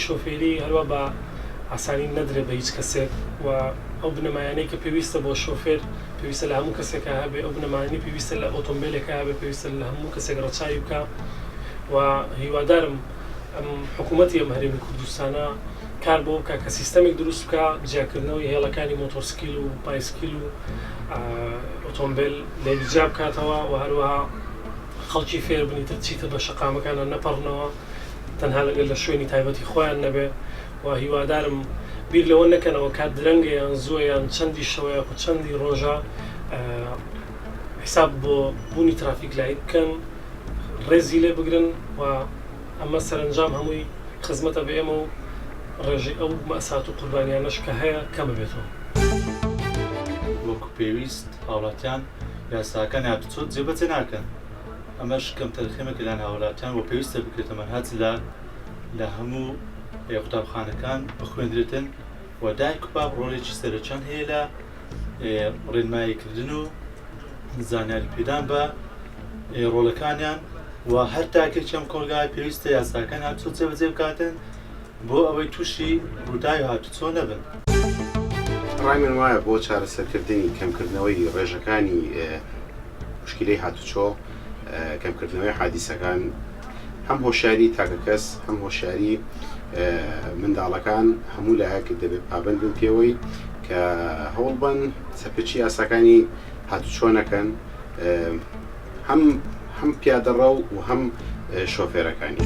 شۆفێری هەروا بە ئاسانی نەدرێ بە هیچ کەسێک و ئەو بنەمایانەی کە پێویستە بۆ شۆفێر پێویستە لە هەموو کەسێکا هەبێ، ئەو بنەمایانەی پێویستە لە ئۆتۆمبێلێکا هەبێ پێویستە لە هەموو کەسێک ڕەچاوی بکا و هیوادارم ئەم حکوومەتی ئەم هەرێمی کوردستانە کار بۆ بکا کە سیستەمێک دروست بکا جیاکردنەوەی هێڵەکانی مۆتۆرسکیل و پایسکیل و ئۆتۆمبێل لێک جیا بکاتەوە و هەروەها خەڵکی فێر بن ئیتر چیتر بە شەقامەکانا نەپەڕنەوە تەنها لەگەر لە شوێنی تایبەتی خۆیان نەبێ و هیوادارم بیر لەوە نەکەنەوە کات درەنگە یان زووە یان چەندی شەوە یاخود چەندی ڕۆژە حیساب بۆ بوونی ترافیک لایت بکەن ڕێزی لێ بگرن و ئەمە سەرەنجام هەمووی خزمەتە بە ئێمە و ڕێژەی ئەو مەئسات و قوربانیانەش کە هەیە کەم ببێتەوە. وەکو پێویست هاوڵاتیان یاساکانی هاتوچۆ جێبەجێ ناکەن، ئەمەش کەمتەرخەمیەکە لەلایەن هاوڵاتیان و پێویستە بکرێتە مەنهەج لە لە هەموو قوتابخانەکان بخوێندرێتن و دایک و باب ڕۆڵێکی سەرەکیان هەیە لە ڕێنماییکردن و زانیاری پێدان بە ڕۆڵەکانیان و هەر تاکێکی ئەم کۆمەڵگایە پێویستە یاساکان هاتوچۆ جێبەجێ بکاتن بۆ ئەوەی تووشی ڕووداوی هاتوچۆ نەبن. ڕای من وایە بۆ چارەسەرکردنی کەمکردنەوەی ڕێژەکانی موشکیلەی هاتوچۆ، کەمکردنەوەی حادیسەکان، هەم هۆشیاری تاکەکەس هەم هۆشیاری منداڵەکان هەموو لایەک دەبێت پابەند بن پێوەی کە هەوڵبەن سەرپێچی یاساکانی هاتوچۆ نەکەن هەم هەم پیادەڕەو و هەم شۆفێرەکانی.